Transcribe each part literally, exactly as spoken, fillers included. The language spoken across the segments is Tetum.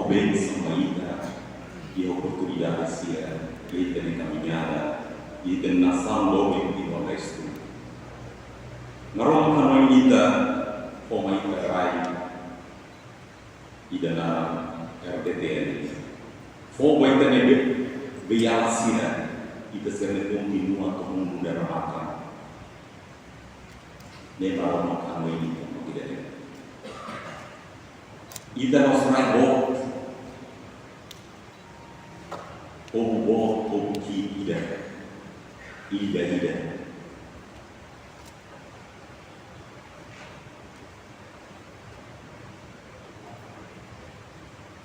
Bensaun ba ita, iha oportunidade sira, iha ita-nia kamiñada, iha ita-nia nasaun doben Timor-Leste. Maromak hanoin ita, fó mai ita rai ida naran R T T L. Fó ba ita ne'ebé beiala sira, ita sira ne'e kontinua to'o mundu dala matan. Ne'e Maromak hanoin ita, mak ida-ne'e. Ita la'ós rai boot, povu boot, povu ki'ik ida, ida-idak.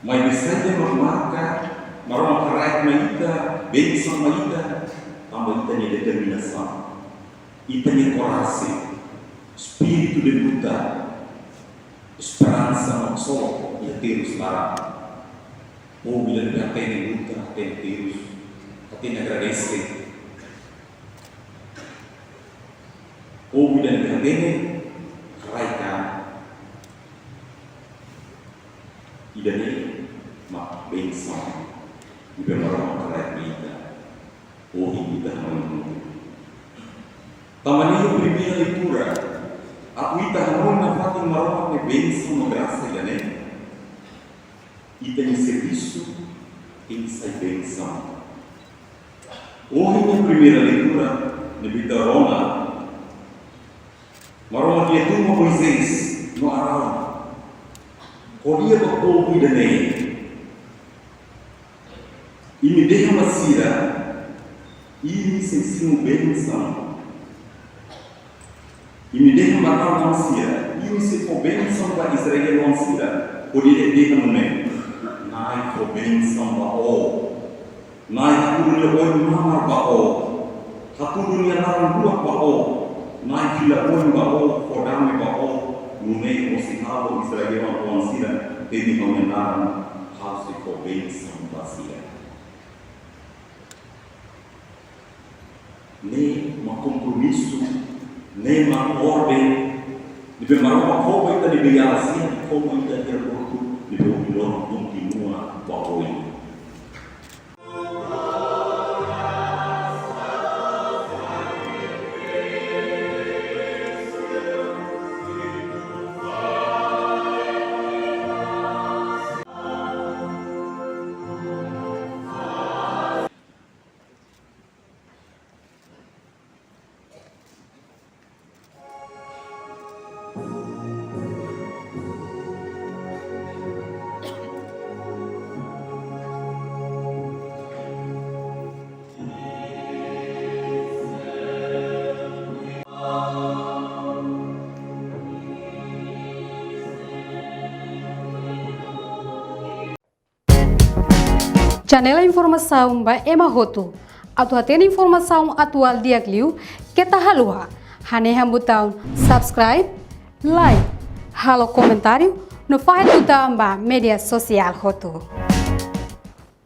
Maibé saida mak marka Maromak haraik mai ita, bensaun mai ita, tanba ita-nia determinasaun, ita-nia korajen, espíritu de luta, esperansa mak solo iha terus laran. Povu ida-ne'ebé hatene luta, hatene terus, hatene agradese. Povu ida-ne'ebé hatene haraik an. Ida-ne'e mak bensaun ne'ebé Maromak haraik mai ita. Ohin ita hanoin hotu. Tanba ne'e iha primeira leitura, atu ita hanoin nafatin Maromak nia bensaun no grasa ida-ne'e, ita-nia servisu tenke sai bensaun. Ohin iha primeira leitura, ne'ebé ita rona, Maromak nia tun ba Moisés no Araun, ko'alia ba povu ida-ne'e: Imi dehan ba sira, imi sei simu bensaun. Imi dehan ba tan-aman sira, imi sei fó bensaun ba Israel oan sira, hodi dehan nune'e: Na'i fó bensaun ba ó. Na'i hatudu nia oin mamar ba ó. Hatudu nia laran luak ba ó. Na'i fila oin ba ó, fó dame ba ó. Nune'e ó sei halo Israel oan sira temi ha'u-nia naran, ha'u sei fó bensaun ba sira. Ne'e mak kompromisu, ne'e mak orden ne'ebé Maromak fó ba ita ne'ebé iha Asia, fó ba ita iha loron ne'ebé ohin loron kontinua ba oin. Channel informasaun ba ema hotu. Atu hatene informasaun atuál di'ak liu, keta haluha hanehan butaun subscribe, like, halo komentáriu, no fahe tutan ba média sosiál hotu.